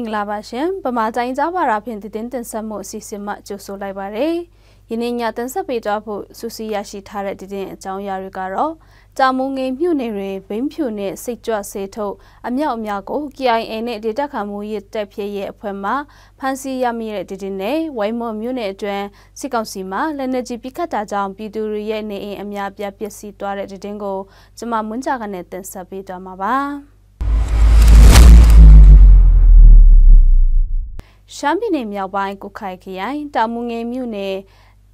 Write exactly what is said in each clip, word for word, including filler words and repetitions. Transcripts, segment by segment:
မင်္ဂလာပါရှင်။ ဗမာတိုင်းကြားဘာသာဖြင့် သတင်းတင်ဆက်မှုအစီအစဉ်မှ ကြိုဆိုလိုက်ပါတယ်။ ယနေ့ညတင်ဆက်ပေးသွားဖို့ စုစည်းရရှိထားတဲ့ သတင်းအကြောင်းအရာတွေကတော့ တောင်မူငေးမြို့နယ်တွင် ဘိန်းဖြူနှင့် စိတ်ကြွဆေးထုတ် အမြောက်အများကို KIA နှင့် ဒေသခံမူးယစ်တိုက်ဖျက်ရေးအဖွဲ့မှ ဖမ်းဆီးရမိတဲ့ သတင်းနဲ့ ဝိုင်းမော်မြို့နယ်အတွင်း စစ်ကောင်စီမှ လက်နက်ကြီး ပစ်ခတ်တာကြောင့် ပြည်သူတွေရဲ့ နေအိမ်အများအပြား ပျက်စီးသွားတဲ့ သတင်းကို ကျမ မွန်းကြခါနဲ့ တင်ဆက်ပေးသွားမှာပါ။ ရှမ်းပြည်နယ်မြောက်ပိုင်း ကွတ်ခိုင်ခရိုင် တောင်မူငေးမြို့နယ်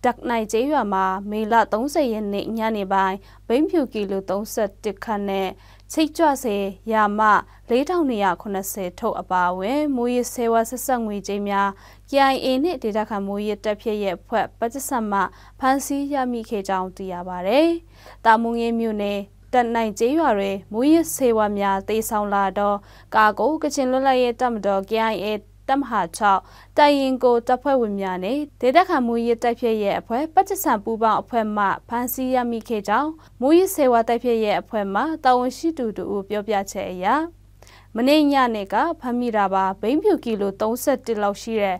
တတ်နိုင်ကျေးရွာမှာ မေလ သုံးဆယ့် ရက်နေ့ ညနေပိုင်း ဘိန်းဖြူကီလို သုံးဆယ့်တစ်ခန်းနဲ့ စိတ်ကြွဆေး ရာမ လေးထောင့်နှစ်ရာခုနစ်ဆယ် ထုတ်အပါအဝင် မူးယစ်ဆေးဝါး ဆက်စပ်ငွေကြေးများ KIA နှင့် ဒေသခံမူးယစ်တိုက်ဖျက်ရေးအဖွဲ့ ပကစ မှ ဖမ်းဆီးရမိခဲ့ကြောင်း သိရပါတယ်။ တောင်မူငေးမြို့နယ် တတ်နိုင်ကျေးရွာတွင် မူးယစ်ဆေးဝါးများ သယ်ဆောင်လာသော ကားကို ကချင်လွတ်လပ်ရေးတပ်မတော် KIA တပ်မဟာ ခြောက် တပ်ရင်း ကို တပ်ဖွဲ့ဝင်များနှင့် ဒေသခံမူးယစ်တိုက်ဖျက်ရေးအဖွဲ့ ပကစ ပူးပေါင်းအဖွဲ့မှ ဖမ်းဆီးရမိခဲ့ကြောင်း မူးယစ်ဆေးဝါးတိုက်ဖျက်ရေးအဖွဲ့မှ တာဝန်ရှိသူတစ်ဦး ပြောပြချက်အရ မနေ့ညနေက ဖမ်းမိတာပါ။ ဘိန်းဖြူကီလို သုံးဆယ့်တစ် လောက်ရှိတဲ့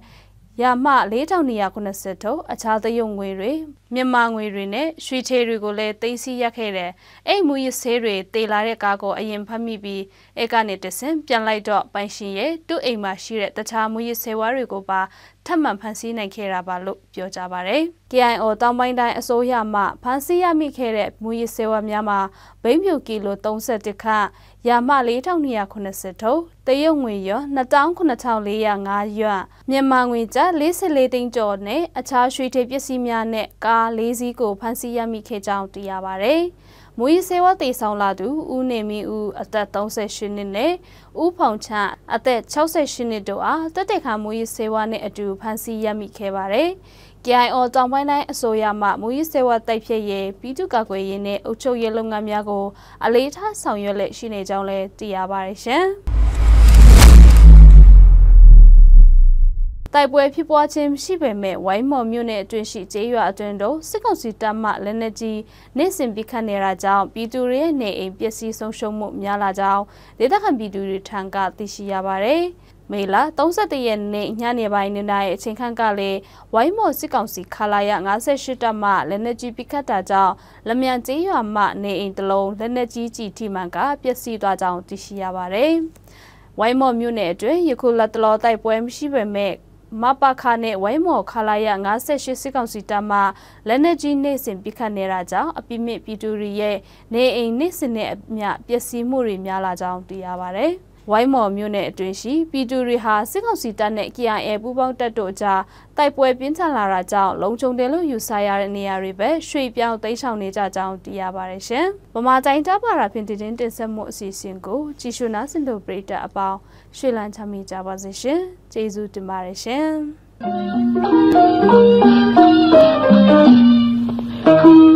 ရာမ လေးထောင့်နှစ်ရာခုနစ်ဆယ် ထုတ် အခြားတရုတ်ငွေတွေ၊ မြန်မာငွေတွေနဲ့ ရွှေထည်တွေကိုလည်း သိမ်းဆည်းရခဲ့တယ်။ အဲ့မူးယစ်ဆေးတွေ သယ်လာတဲ့ကားကို အရင်ဖမ်းမိပြီး အဲ့ကနေတဆင့် ပြန်လိုက်တော့ ပိုင်ရှင်ရဲ့ သူ့အိမ်မှာရှိတဲ့ တခြားမူးယစ်ဆေးဝါးတွေကိုပါ ထပ်မံဖမ်းဆီးနိုင်ခဲ့တာပါလို့ ပြောကြားပါတယ်။ KIO တောင်ပိုင်းတိုင်းအစိုးရမှ ဖမ်းဆီးရမိခဲ့တဲ့ မူးယစ်ဆေးဝါးများမှာ ဘိန်းဖြူကီလို သုံးဆယ့်တစ်ခန်း၊ ရာမ လေးထောင့်နှစ်ရာခုနစ်ဆယ် ထုတ်၊ တရုတ်ငွေယွမ် နှစ်သောင်းခုနစ်ထောင်လေးရာငါးယွမ်၊ မြန်မာငွေကျပ် လေးဆယ့်လေးသိန်းကျော်နဲ့ အခြားရွှေထည်ပစ္စည်းများနဲ့ ကားလေးစီးကို ဖမ်းဆီးရမိခဲ့ကြောင်း သိရပါတယ်။ မူးယစ်ဆေးဝါးသယ်ဆောင်လာသူ ဦးနေမင်းဦး အသက် သုံးဆယ့်ရှစ်နှစ်နဲ့ ဦးဖောင်ချန်း အသက် ခြောက်ဆယ့်ရှစ်နှစ် တို့အား သက်သေခံမူးယစ်ဆေးဝါးနဲ့အတူ ဖမ်းဆီးရမိခဲ့ပါတယ်။ KIO တောင်ပိုင်းတိုင်းအစိုးရမှ မူးယစ်ဆေးဝါးတိုက်ဖျက်ရေး၊ ပြည်သူ့ကာကွယ်ရေးနဲ့ အုပ်ချုပ်ရေးလုပ်ငန်းများကို အလေးထားဆောင်ရွက်လျက်ရှိနေကြောင်းလည်း သိရပါတယ်ရှင်။ တိုက်ပွဲဖြစ်ပွားခြင်းမရှိပေမဲ့ ဝိုင်းမော်မြို့နယ်အတွင်းရှိ ကျေးရွာအတွင်းသို့ စစ်ကောင်စီတပ်မှ လက်နက်ကြီး နေ့စဉ်ပစ်ခတ်နေတာကြောင့် ပြည်သူတွေရဲ့နေအိမ် ပျက်စီးဆုံးရှုံးမှုများလာကြောင်း ဒေသခံပြည်သူတွေထံက သိရှိရပါတယ်။ မေလ သုံးဆယ့်တစ် ရက်နေ့ ညနေပိုင်း နှစ်နာရီအချိန်ခန့်ကလည်း ဝိုင်းမော်စစ်ကောင်စီ ခလရ ငါးဆယ့်ရှစ် တပ်မှ လက်နက်ကြီးပစ်ခတ်တာကြောင့် လမြန်ကျေးရွာမှ နေအိမ်တစ်လုံး လက်နက်ကြီးကျည်ထိမှန်ကာ ပျက်စီးသွားကြောင်း သိရှိရပါတယ်။ ဝိုင်းမော်မြို့နယ်အတွင်း ယခုလတ်တလော တိုက်ပွဲမရှိပေမဲ့ မပခ နဲ့ ဝိုင်းမော် ခလရ ငါးဆယ့်ရှစ် စစ်ကောင်စီတပ်မှ လက်နက်ကြီး နေ့စဉ်ပစ်ခတ်နေတာကြောင့် အပြစ်မဲ့ပြည်သူတွေရဲ့ နေအိမ် နေ့စဉ်နဲ့အမျှ ပျက်စီးမှုတွေ များလာကြောင်း သိရပါတယ်။ ဝိုင်းမော်မြို့နယ်အတွင်းရှိ ပြည်သူတွေဟာ စစ်ကောင်စီတပ်နဲ့ KIA ပူးပေါင်းတပ်တို့အကြား တိုက်ပွဲပြင်းထန်လာတာကြောင့် လုံခြုံတယ်လို့ယူဆရတဲ့ နေရာတွေဘက် ရွှေ့ပြောင်းတိမ်းရှောင်နေကြကြောင်း သိရပါတယ်ရှင်။ ဗမာတိုင်းကြားဘာသာဖြင့် သတင်းတင်ဆက်မှုအစီအစဉ်ကို ကြည့်ရှုနားဆင်သူပရိသတ်အပေါင်း ရွှေ့လန်းချမ်းမြေ့ကြပါစေရှင်။ ကျေးဇူးတင်ပါတယ်ရှင်။